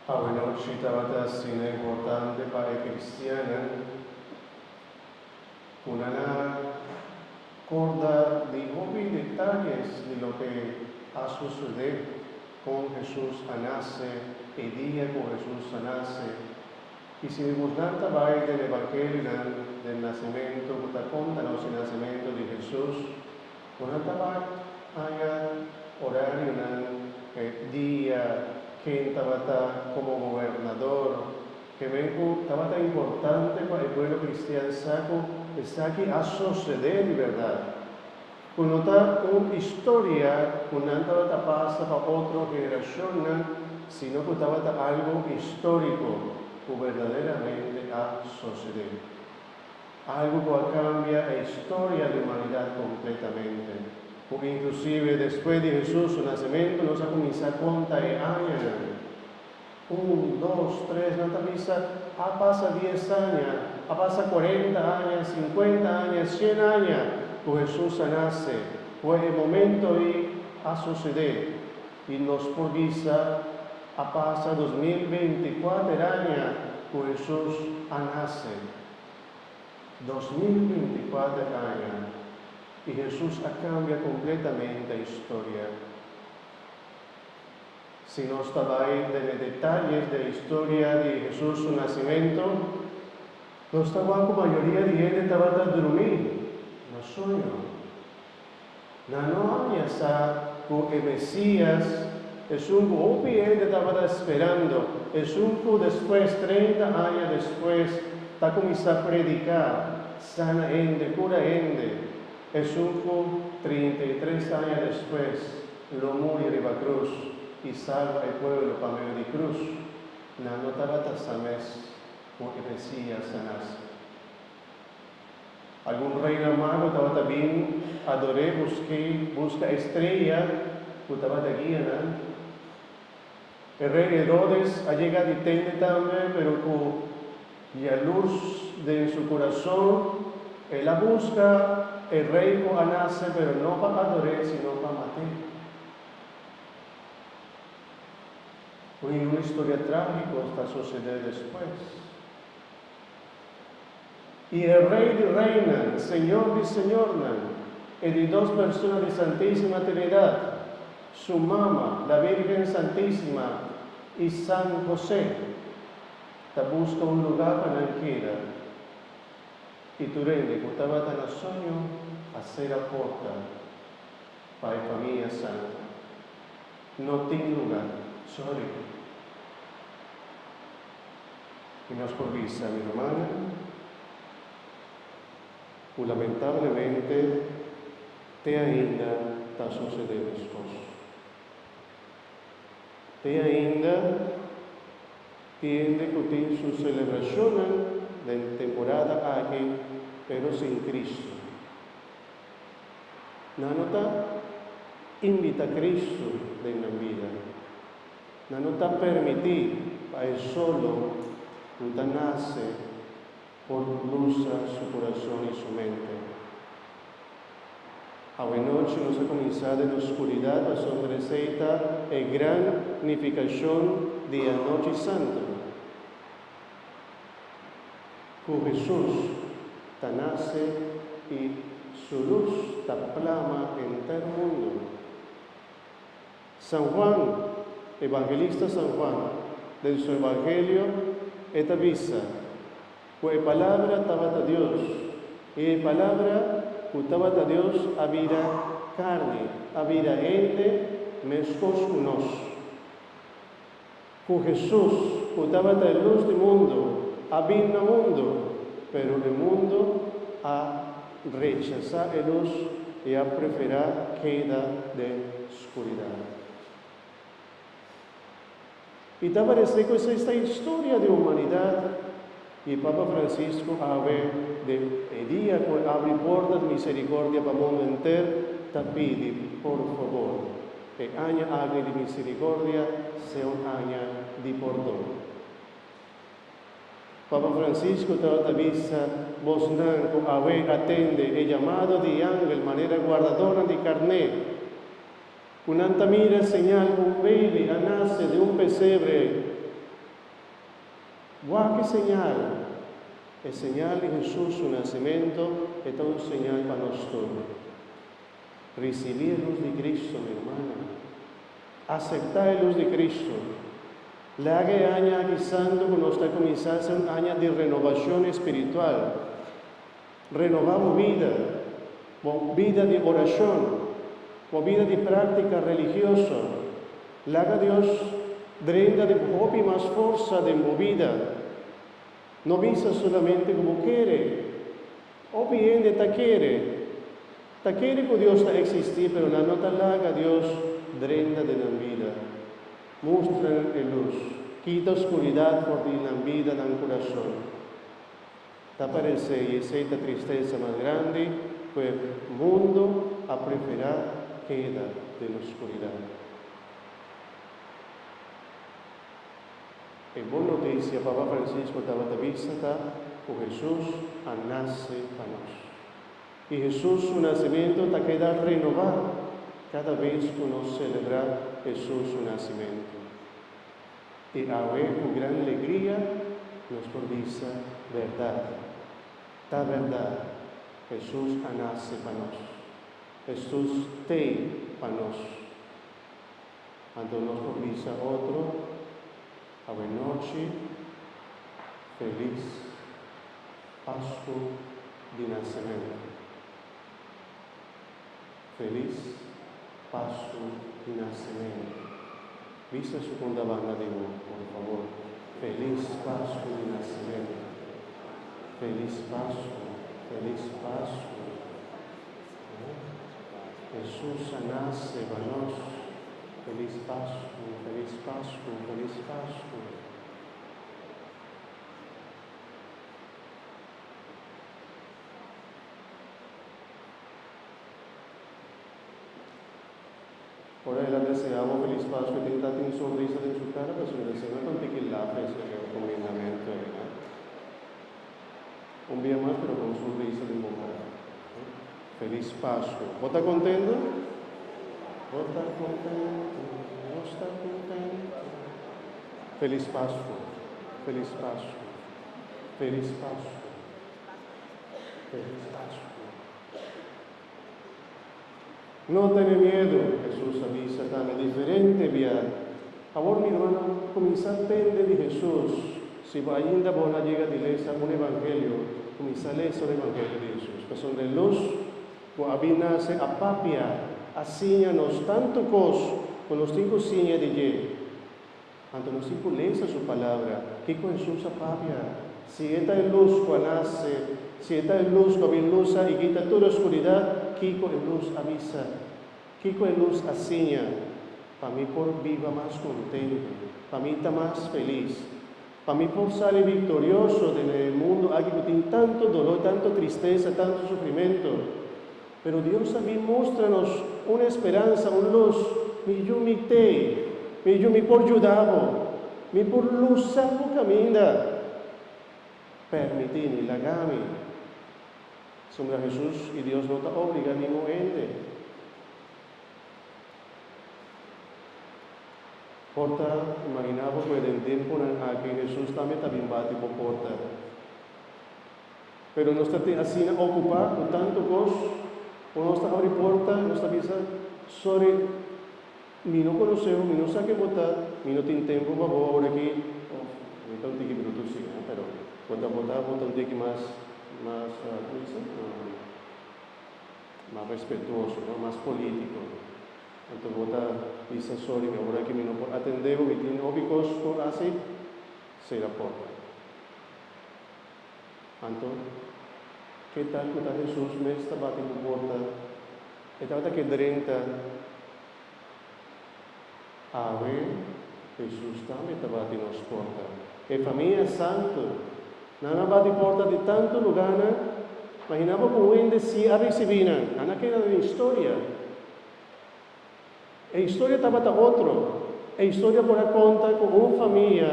Awe nochi tabata asina importante pa e kristiannan ku nan a korda di hopi detayes di loke a sosodé kon Hesus a nase, e dia ku Hesus a nase. I si bosnan ta bai den evangelionan den nasementu ku ta konta nos e nasementu di Hesus, bo nan ta bai haña orarionan, e dia, ken tabata komo gobernador, ke men ku tabata importante pa e pueblo kristian sa ku esaki a sosodé di bèrdat, ku no ta un historia ku nan tabata pasa pa otro generashonnan, sino ku tabata algu históriko ku berdaderamente a sosodé. Algu ku a kambia e historia di humanidat kompletamente, ku inklusive despues di Hesus su nasementu nos a kuminsá konta e añanan. Un, dos, tres, nan ta bisa a pasa dies aña, a pasa kuarenta aña, sinkuenta aña, shen aña ku Hesus a nase, ku e momento ei a susedé. I nos por bisa a pasa 2024 aña ku Hesus a nase. 2024 aña i Hesus a kambia kompletamente e historia. Si nos ta bai den e detayes di e historia di Hesus su nasimentu, nos ta wak ku mayoria di hende tabata drumí na soño. Nan no haña sa ku e Mesías, esun ku hopi hende tabata sperando, esun ku despues, 30 aña despues, ta kuminsá prediká, sana hende, kura hende, esun ku 33 aña despues lo muri riba krus i salba e pueblo pa medio di krus, nan no tabata sa mes ku e Mesías a nase. Algun reinan mago tabata bin ador'é, busk'é, buska e strea ku tabata guia nan. E rei Herodes a yega di tende tambe, pero ku yalurs den su kurason, el a buska e rei ku a nase, pero no pa ador'é, sino pa mat'é. Un historia trágiko ta susedé despues. I e Rei di reinan, Señor di señornan, e di dos persona di Santísima Trinidad, su mama, la Virgen Santísima, i San José, ta buska un lugá pa nan keda. I tur hende ku tabata na soño a sera porta pa e famia santu. No tin lugá, sorry. I nos por bisa, mi rumannan, ku lamentablemente te ainda ta sosodé meskos. Te ainda tin hende ku tin su selebrashonnan den temporada aki, pero sin Kristu. Nan no ta invita Kristu den nan bida. Nan no ta permití pa e solo ku ta nase por lusa su kurason i su mente. Awenochi nos a kuminsá den oskuridat pasobra esei ta e gran nifikashon di e Anochi Santu, ku Hesus ta nase i su lus ta plama henter mundu. San Juan, evangelista San Juan, den su Evangelio e ta bisa ku e Palabra tabata Dios i e Palabra ku tabata Dios a bira karni, a bira hende meskos ku nos. Ku Hesus, ku tabata e lus di mundu, a bin na mundu, pero e mundu a rechasá e lus i a preferá keda den skuridat. I ta paresé ku esei ta historia di humanidat, i Papa Francisco awe den e dia ku e abri porta di misericordia pa mundu henter ta pidi, por fabor, E aña aki di misericordia sea un aña di pordon. Papa Francisco tabata bisa bosnan cu awe a tende e yamado di angel manera guardadornan di carné, cu nan ta mira señal cu un baby a nace den un pesebre. Wak e señal! E señal di Hesus su nasementu e ta un señal pa nos tur. Risibí e lus di Cristo, mi rumannan. Aseptá e lus di Cristo. Laga e aña aki santu ku nos ta kuminsá ser un aña di renobashon espiritual. Renobá bo bida, bo bida di orashon, bo bida di práktika religioso. Laga Dios drenta di hopi mas forsa den bo bida. No bisa solamente ku bo kere. Hopi hende ta kere. Ta kere ku Dios ta eksistí, pero nan no ta laga Dios drenta den nan bida. Mustra nan e lus. Kita oskuridat for di nan bida, nan kurason. Ta parece y esey ta tristeza mas grandi cu e mundo a prefera keda den oscuridad. E bon noticia Papa Francisco tabata bisa ta cu Jesus a nace pa nos. Y Jesus su nacimento ta keda renova cada bes cu nos celebra Jesus su nacimento. I awe ku gran legria nos por bisa bèrdat. Ta bèrdat, Hesus a nase pa nos. Hesus t'ei pa nos. Anto nos por bisa otro awe nochi, Felis Pasku di Nasementu. Felis Pasku di Nasementu. Bisa su konta banda di bo, por fabor. Felis Pasku di Nasementu. Felis Pasku, Felis Pasku. Hesus a nase pa nos. Felis Pasku, Felis Pasku, Felis Pasku. Ora el a deseá bo felis Pasku e tin ta tin sonrisa den su kara pasobra el a sema con tiki laf ese kumindamentu ei, no? Un bia mas pero con sonrisa den bo kara. Felis Pasku. Bo ta kontento? Bo ta kontento? Nos ta kontento. Felis Pasku. Felis Pasku. Felis Pasku. Felis Pasku. No tene miedu, Hesus a bisa tambe diferente bia. Awor mi rumannan, kuminsá tende di Hesus. Si bo ainda bo no a yega di lesa un evangelio, kuminsá lesa un evangelio di Hesus. Pasobra e lus ku a bin nase a papia, a siña nos tantu kos ku nos tin ku siña di dje. Anto nos tin ku lesa su Palabra. Kiko Hesus a papia? Si e ta e lus ku a nase, si e ta e lus ku a bin lusa i kita tur oskuridat, kiko e lus a bisa? Kiko e lus a siña? Pa mi por biba mas kontentu, pa mi ta mas felis, pa mi por sali viktorioso den e mundu aki ku tin tantu doló, tantu tristesa, tantu sufrimentu. Pero Dios a bin mustra nos un esperansa, un lus. Mi yu, mi t'ei. Mi yu, mi por yuda bo. Mi por lusa bo kaminda. Permití mi, laga mi. Sombra Hesus i Dios no ta obliga ningun hende. Por ta, imaginá bo ku e den tempunan aki Hesus tambe ta bin bati bo porta. Pero nos ta tin asina okupá ku tantu kos, ku nos ta abri porta, nos ta bisa, Sorry, mi no konosé bo, mi no sa ke bo ta, mi no tin tempu pa bo awor aki. Of, mi ta un tiki brutu sí, ha, pero bo ta bo ta bo ta un tiki mas, mas, komo bisa? Mas respetuoso, no? Mas polítiko. Anto bo ta bisa, Sorry, mi awor aki mi no por atendé bo, mi tin hopi kos por hasi, sera porta. Anto, ke tal ku ta Hesus mes ta bati bo porta? E tabata ke drenta. Awe, Hesus tambe ta bati nos porta. E famia santu, nan a bati porta di tantu lugánan. Magina bo ku un hende si a risibí nan. Nan a keda den historia. E historia tabata otro. E historia por a konta ku un famia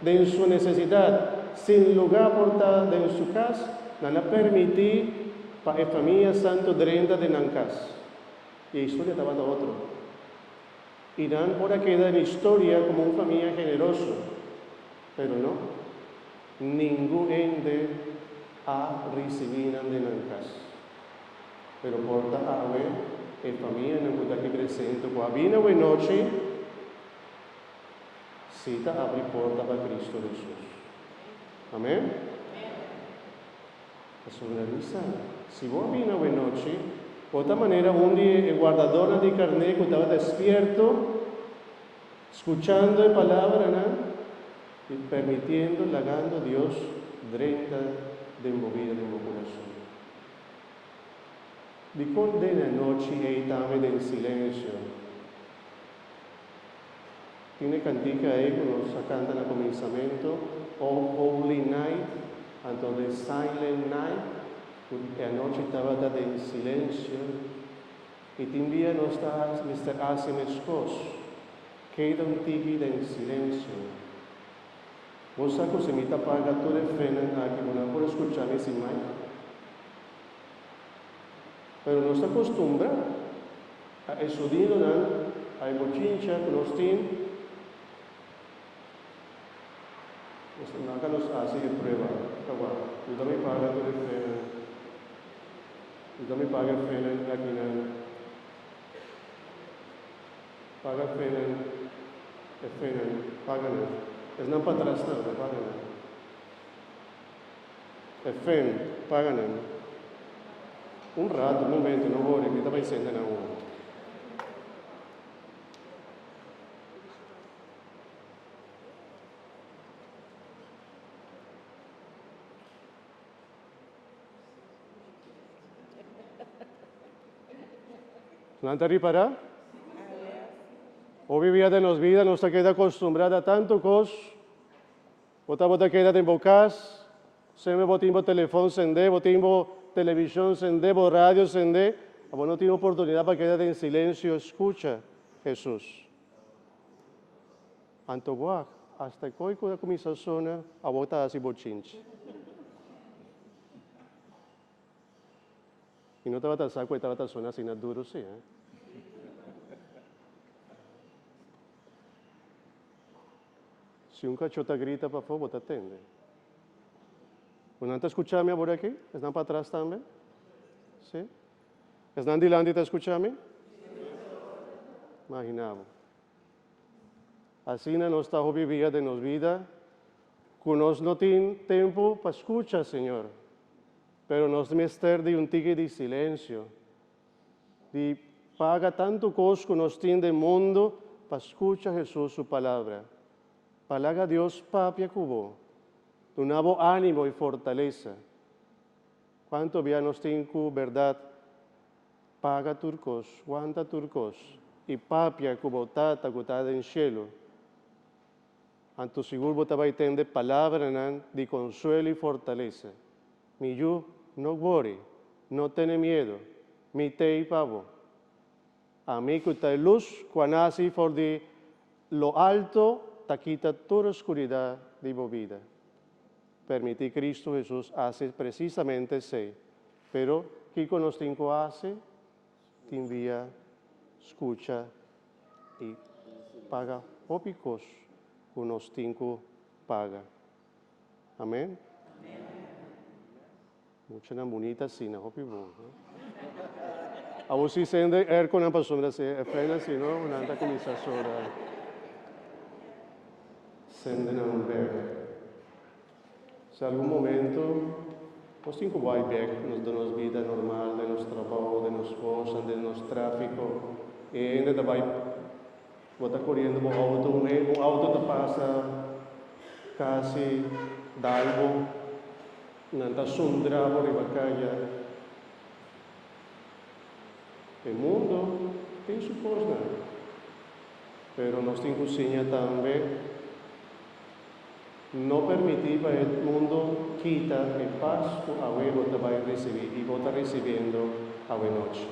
den su nesesidat, sin lugá por ta den su kas, nan a permití pa e famia santu drenta den nan kas. I e historia tabata otro. I nan por a keda den historia komo un famia generoso. Pero no. Ningun hende a risibí nan den nan kas. Pero por ta awe e famianan ku ta aki presente ku a bini awe nochi si ta abri porta pa Cristo Hesus. Amen? Pasobra mi sa, si bo a bini awe nochi, bo ta manera un di e wardadornan di karné ku tabata spierto, skuchando e palabranan i permitiendo, lagando Dios drenta den bo bida, den bo kurason. Dikon den e anochi ei tambe den silensio? Tin e kantika ei ku nos a kanta na kuminsamentu, O Holy Night, anto The Silent Night, ku e anochi tabata den silensio. I tin dia nos ta mester hasi meskos, keda un tiki den silensio. Bo sa ku si mi ta paga tur e fenan aki bo nan por skucha mi sin mic. Pero nos ta kustumbra a e sonidonan, a e bochincha ku nos tin. Nos ta naka nos hasi e prueba. Ta wak, yuda mi paga tur e fenan. Yuda mi paga e fenan akinan. Paga fenan, e fenan, paga nan. Esnan patras tambe, paga nan. E fen, paga nan. Un rato, un momento, no hori, mi ta bai sende nan un. Nan ta ripará? Hopi bia den nos bida nos ta keda acostumbrá na tantu kos. Bo tabata keda den bo kas, semper bo tin bo telefòn sendé, bo tin bo televishon sendé, bo radio sendé, abo no tin oportunidat pa keda den silensio skucha Hesus. Anto wak, asta koi ku a kuminsá sona, abo ta hasi bochinchi. Mi no tabata sa ku e tabata sona asina duru si, eh. Si un kachó ta grita pafó, bo ta tende. Bo nan ta skucha mi abor aki? Esnan patras tambe? Si? Esnan dilanti ta skucha mi? Imagina bo. Asina nos ta hopi bia den nos bida ku nos no tin tempu pa skucha Señor. Pero nos mester di un tiki di silensio, di paga tantu kos ku nos tin den mundu pa skucha Hesus su palabra. Pa laga Dios papia ku bo, duna bo ánimo i fortalesa. Kuantu bia nos tin ku bèrdat paga tur kos, wanta tur kos i papia ku bo Tata ku ta den shelu. Anto sigur bo ta bai tende palabranan di konsuelo i fortalesa. Mi yu, no wori, no tene miedu, mi t'ei pa bo. Ami ku ta e lus ku a nasi for di lo alto ta kita tur oskuridat di bo bida. Permití Kristu Hesus hasi presisamente esei. Pero, kiko nos tin ku hasi? Tin bia skucha i paga hopi kos ku nos tin ku paga. Amen? Muchanan bunita asina, hopi bon. Awor si sende airconan pasobra si e fren asina no, nan ta kuminsá soda. Sende nan bek. Si algun momento nos tin ku bai bek nos den nos bida normal, den nos trabou, den nos kosnan, den nos tráfiko, e hende ta bai bo ta koriendo bo outo, un un outo ta pasa kasi dal bo, nan ta sundra bo riba kaya. E mundo tin su kosnan, pero nos tin ku siña tambe. No permití pa e mundo kita e pas ku awe bo ta bai risibí i bo ta risibiendo awe nochi.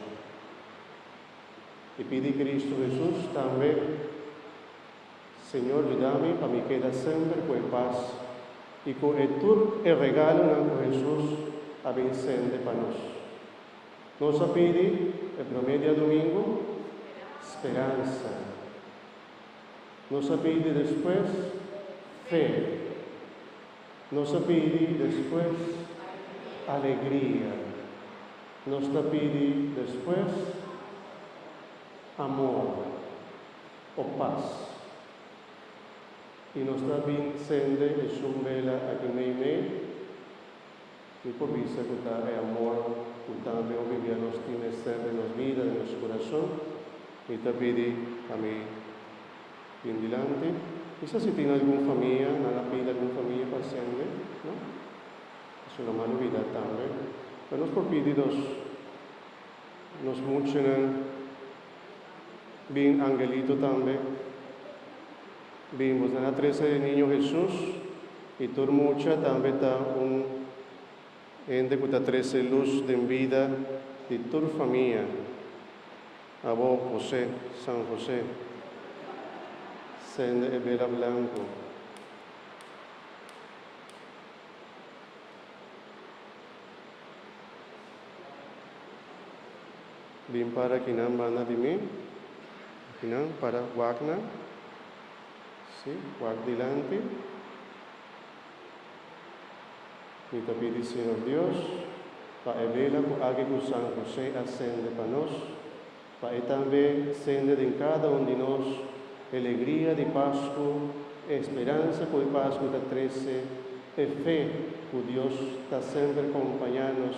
I pidi Kristu Hesus tambe, Señor yuda mi pa mi keda semper ku e pas i ku e tur e regalonan ku Hesus a bin sende pa nos. Nos a pidi e promé diadomingu speransa. Nos a pidi despues fe. Nos a pidi despues alegria. Nos ta pidi despues amor o pas. I nos ta bin sende esun bela aki meimei. Mi por bisa ku ta e amor ku tambe hopi bia nos tin mester den nos bida, den nos kurason. Mi ta pidi pa mi bin dilanti. Kisas si tin algun famia, nan a pidi algun famia pa sende, no? Pasobra nan a lubida tambe. Pero nos por pidi nos nos muchanan bin angelito tambe. Bin bos nan a trese e niño Hesus i tur mucha tambe ta un hende ku ta trese lus den bida di tur famia. Abo Jose, San Jose, sende e bela blanku. Bin para kinan banda di mi. Kinan para wak nan. Si, wak dilanti. Mi ta pidi Señor Dios pa e bela ku aki ku San Jose a sende pa nos, pa e tambe sende den kada un di nos e legria di Pasku, e speransa ku e Pasku ta trese, e fe ku Dios ta semper kompañá nos,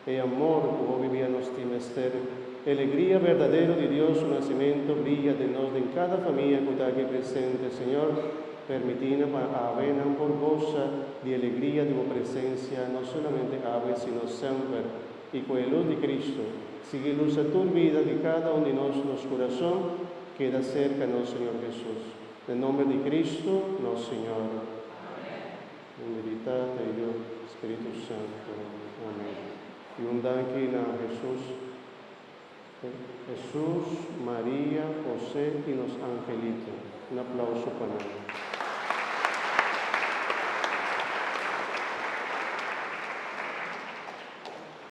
E amor ku hopi bia nos tin mester. E legria berdadero di Dios su nasimentu bria den nos den kada famia ku ta aki presente. Señor, permitina pa awe nan por gosa di e legria di bo presensia no solamente awe sino semper. I ku e lus di Cristo sigui lusa tur bida di kada un di nos nos kurason keda serka nos Señor Jesus. Den nomber di Cristo nos Señor. Nomber di Tata, Yu, Spiritu Santu. Amen. I un danki na Hesus, Hesus, Maria, Jose i nos angelito. Un aplauso pa nan.